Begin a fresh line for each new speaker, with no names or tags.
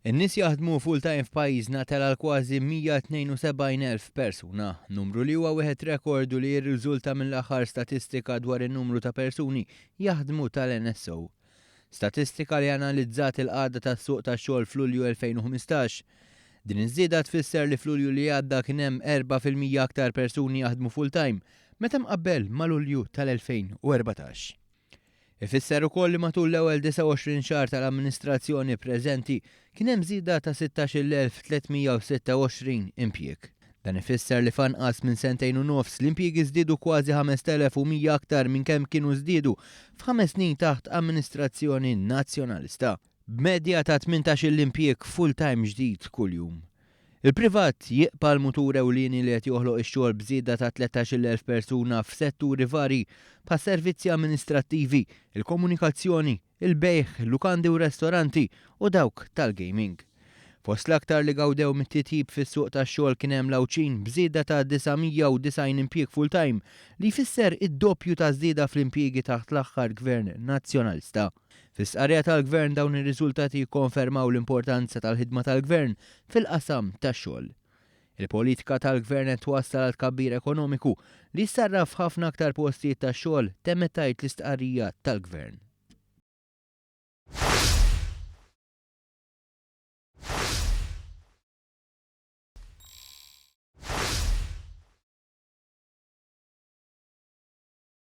In-nies jaħdmu full-time f'pajjiżna tela' għal kważi 172,000 persuna, numru li huwa wieħed rekord u li jirriżulta mill-aħħar statistika dwar in-numru ta' persuni jaħdmu tal-NSO. Statistika li analizzat il-qagħda tas-suq tax-xogħol f'Lulju 2015. Din iż-żieda tfisser li f'Lulju li għadda kien hemm 4% aktar persuni jaħdmu full-time meta mqabbel ma' Lulju tal-2014. Ifisser ukoll li matul l-ewwel 29 xahar tal-amministrazzjoni preżenti kien hemm żieda ta' 16,326 impjieg. Dan ifisser li f'anqas minn sentejn u nofs l-impjiegi żdiedu kważi 5,100 aktar minn kemm kienu żdiedu f'ħames snin taħt amministrazzjoni Nazzjonalista, b'medja ta' 18-il impjieg full-time ġdid kuljum. Il-privat jiqpa' l-mutur ewlieni li qed joħloq ix-xogħol b'żieda ta' 13,000 persuna f'setturi varji bħas-servizzi amministrattivi, il-komunikazzjoni, il-bejgħ, lukandi u restoranti u dawk tal-gaming. Fost l-aktar li gawdew mit-titjib fis-suq tax-xogħol kien hemm l-Għawdxin b'żieda ta' 990 impjieg full-time li jfisser id-doppju taż-żieda fl-impjiegi taħt l-aħħar Gvern Nazzjonalista. Fi stqarrija tal-Gvern dawn ir-riżultati jikkonfermaw l-importanza tal-ħidma tal-Gvern fil-qasam tax-xogħol. Il-politika tal-Gvern qed twassal għal tkabbir ekonomiku li jissarraf f'ħafna aktar postijiet tax-xogħol, temmet tgħid l-istqarrija tal-Gvern.